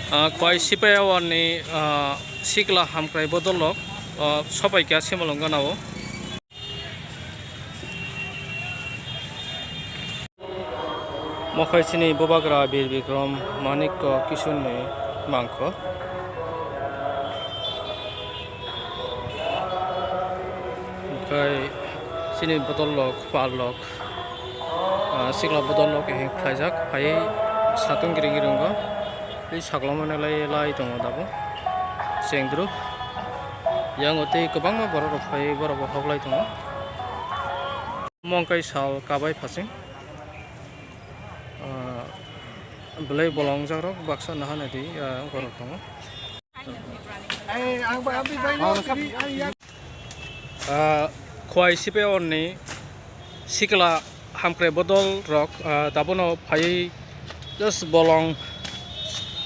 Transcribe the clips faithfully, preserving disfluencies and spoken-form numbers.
Ah, Khwai Sipai Awarni, ah, sikla hamkrai bodol rok, ah, sopai kha Simalwng gana o. Mokhai chini bubagra Bir Bikram Manikya Kishorni mangkho. Okhai chini bodol rok, pal rok, ah, sikla bodol rok khe khlaijak, phaiwi satung gring gring o. Tei sakla mane lai lai tongo tabuk chengdruk. Yang o tei kwbangma borok rok phaiwi borok bo hoklai tongo. Mongkai sal kabai phasing, ah, belai bolongjak rok baksa naha naidi, ah, borok tongo. Ah, Khwai Sipai Awarni sikla hamkrai bodol rok, ah, dabono phaiwi just bolong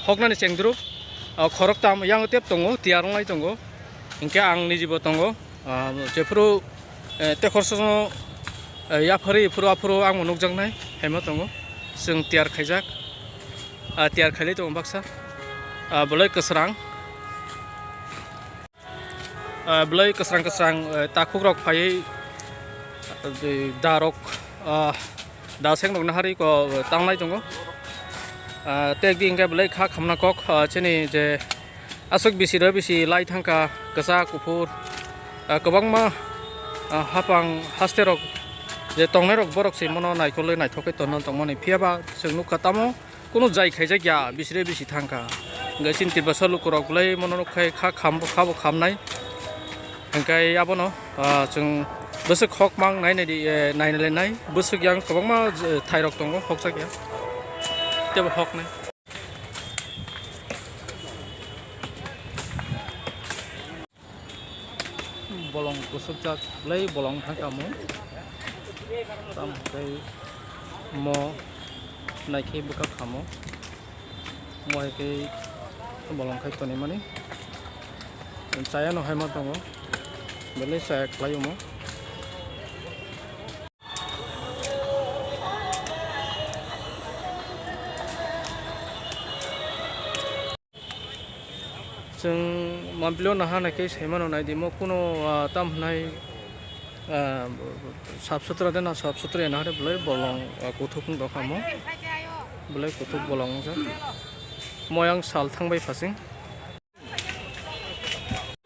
hoknani chengdruk, ah, khoroktham yang tep tongo, tiyar wnglai tongo, hinkhe ang nijibo tongo, ah, jephuru, eh, tekhorsono, eh, yapharwi phuru aphuru ang bo nukjaknai haima tongo, chwng tiyar khaijak, ah, tiyar khailai tongo baksa, ah, belai kwsrang. Ah, belai kwsrang kwsrang, eh, takhuk rok phaiwi, ah, da rok, ah, da seng rok naharwi ko tanglai tongo. Ah, tei ekdi hwnkhe belai kha khamna kok, ah, chini je aswk bisi rw bisi lai thangkha kwchak kuphur, ah, kwbangma, ah, hapang haste rok je tongnai rok borok se mono naikolwi naithok khe tongna tongmani, phiya ba chwng nukha tamo. Kunu jai khaijak ya, bisire bisi thangkha. Hingke chini Tiprasa lukurok belai mono nukkhai kha khambo khabo khamnai. Hingke abono, ah, chwng bwswk hok mang nai nai di, eh, nai nai nai. Bwswk yang kwbangma, eh, thairok tongo, hokjak ya. Tebo hoknai. Bolong kwswkjak, belai bolong thangkha omo. Tamo tei mo naikhe bwkha khamo. Mo hai khe bolong khai tonwi mani. Chaya no hai ma tongo. Belai chaya khlai omo. Chwng mampli o naha naikhe sai mano naidi mo kuno, ah, tam hwnai, ah, sap sutra de na sap sutra ya naha de belai bolong, ah, kuthuk wng tongkha mo. Belai kuthuk bolong wngjak. Mo yang sal thang bai phasing.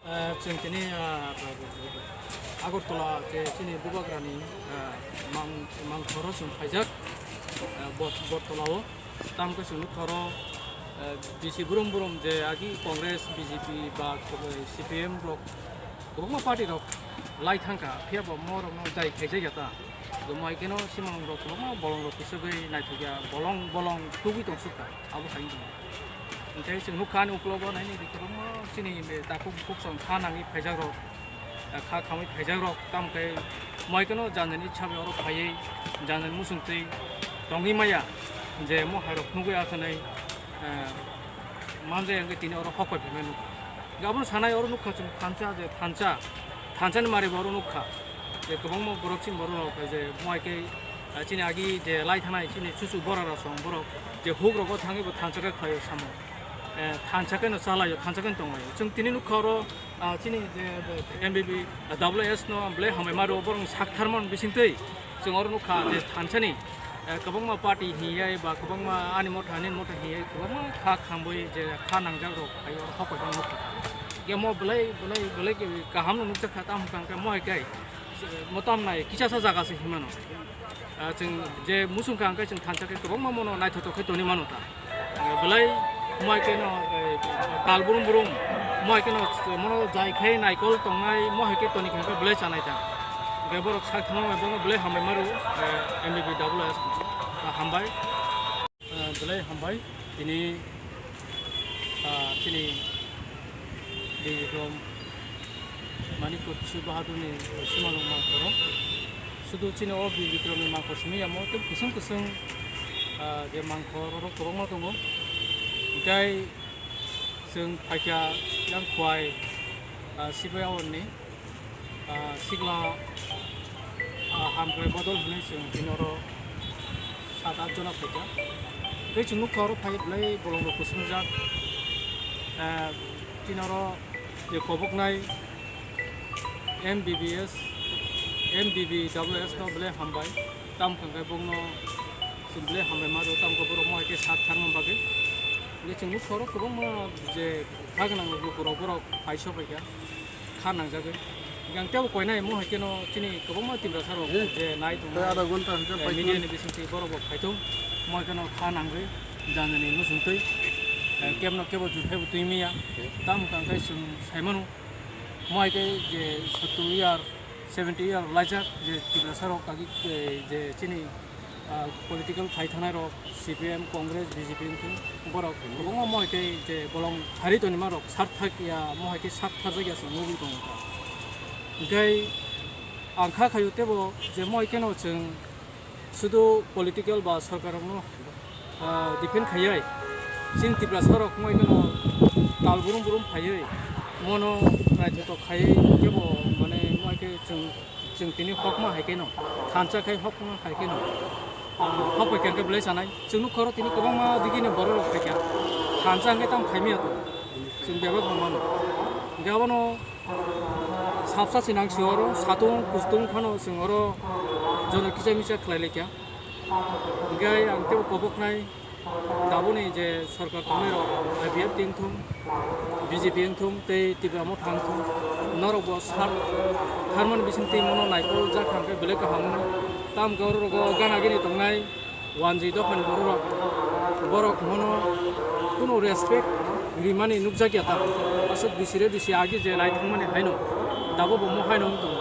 Ah, chwng tini, ah, Agartala je chini bubagrani, ah, mang, mangkhoro chwng phaijak, ah, Bot-, Bottola o. Tamo khe chwng nukha oro, eh, bisi brum brum je agi Congress, B J P ba, eh, C P M rok kwbangma party rok lai thangkha, phiya bo mo rokno jai khaijak ya ta. Bo mo hai kheno simalwng rok kwbangma bolong rok kwchwgwi naithok ya, bolong bolong tubui tong sukha, abo hai wngkha. Hinkhe chwng nukha ani uklogo naini kwbangma chini takhuk bukhuk song kha nangwi phaijak rok. Kha khamwi phaijak rok, tamo khe moi kheno janjani itsa bai oro phaiwi janjani muchung twi tongwi maya je mo hai rok nugwi akhwnai, eh, manjak ya wngkhe tini oro hok pai phaimani nukha. Abono sanai oro nukha chwng thansa je thansa, thansani mari bo oro nukha je kwbangma borok chini borok rok je mo hai khe, eh, chini agi je lai thanai chini chuchu bora rok song borok je huk rogo thangwi bo thansa khe khlaio samo. Eh, thansa khe no chalaio, thansa khe no tonglaio. Chwng tini nukha oro, ah, chini je, je M B B, ah, W S no belai hambai ma rwo, borok sak thar man bising twi. Chwng oro nukha je thansani, eh, kwbangma party hinyai ba kwbangma ani motha, nini motha hinyai kwbangma kha khambwi je kha nangjak rok phai oro hok bai nukha. Ge mo belai, belai, belai kaham no nukjak kha, tamo hwnkha hwnkhe mo hai khe, eh, mo tam nai kisa sa jaga se hinmano. Ah, chwng je muchung kha hwnkhe chwng thansa khe kwbangma mono naithotok khe tongwi mano ta. Eh, belai mo hai kheno, eh, tal brum brum, mo hai kheno mono jai khai naikol tongnai, mo hai khe toni kha hwnkhe belai chanai ta. Hwnkhe borok sak thangma bai bono belai hambai ma rwo, eh, M B B W S, ah, hambai. Ah, belai hambai. Tini, ah, chini Bir Bikram Manikya Kishore Bahadurni simalwng mangkhoro. Sudu chini o Bir Bikramni mangkhor simi yamo tei kusung kusung, ah, je mangkhor oro kwbangma tongo. Hinkhe chwng phaikha yang Khwai, ah, Sipai Awarni. Ah, sikla, ah, hamkrai bodol hwnwi chwng tini oro sat at jona phaikha. Tei chwng nukha oro phai belai bolongrok kusungjak. Ah, chini oro je koboknai M B B S, M B B S no belai hambai. Tamo hwnkhe bokno chwng belai hambai ma rw, tamo khe borok mo hai khe sak thangma bagwi. Hwnkhe chwng nukha oro kwbangma je kha gwnang lukurok borok paisa paikha, kha nangjagwi. Hwnkhe ang teibo koinai mo hai kheno chini kwbangma Tiprasa rok je nai tongnai, eh, media ni bisingtwi borok bo phaithung, mo hai kheno kha nangwi jani jani muchungtwi, eh, kebno kebo jurkhaibo twi manya. Tamo hwnkhe ang khe chwng saimano, mo hai khe je sotto year, seventy year laijak je Tiprasa rok kaki, eh, je chini, ah, political phai thangnai rok, C P M, Congress, B J P wngthung, borok kwbangma mo hai khe je bolong hari tonima rok sarthak ya, mo hai khe sartharjak ya se nugwi tongo. Hwnkhe ang kha khaio teibo je mo hai kheno chwng sudu political ba sorkar rokno, ah, defend khaiwi chini Tiprasa rok mo hai kheno tal burum burum phaiwi mono naithotok khaiwi kebo mane mo hai khe chwng, chwng tini hokma hai kheno thansa khai hokma hai kheno, ah, hok bai khe belai sanai. Chwng nukha oro tini kwbangma digini borok rok phaikha, thansa hwnkhe tamo khaimaya to chwng bebak bo mano. Hwnkhe abono Sabsa se nang se oro satung kustung phano chwng oro jono kisa misa khlai laikha. Hwnkhe ang teibo koboknai tabukni je sorkar tongnai rok I P F T wngthung, B J P wngthung tei Tipra Motha wngthung, norok bo sar tharmani bisingtwi mono naikol jak kha hwnkhe belai kaham wngnai. Tamo khe oro rogo gana gini tongnai. Wanjwi dophani bororok, borok mono kunu respect rimani nukjakya ta. Aswk bisire bisi agi je nai thangmani haino, dabo bo mo haino wng tongo.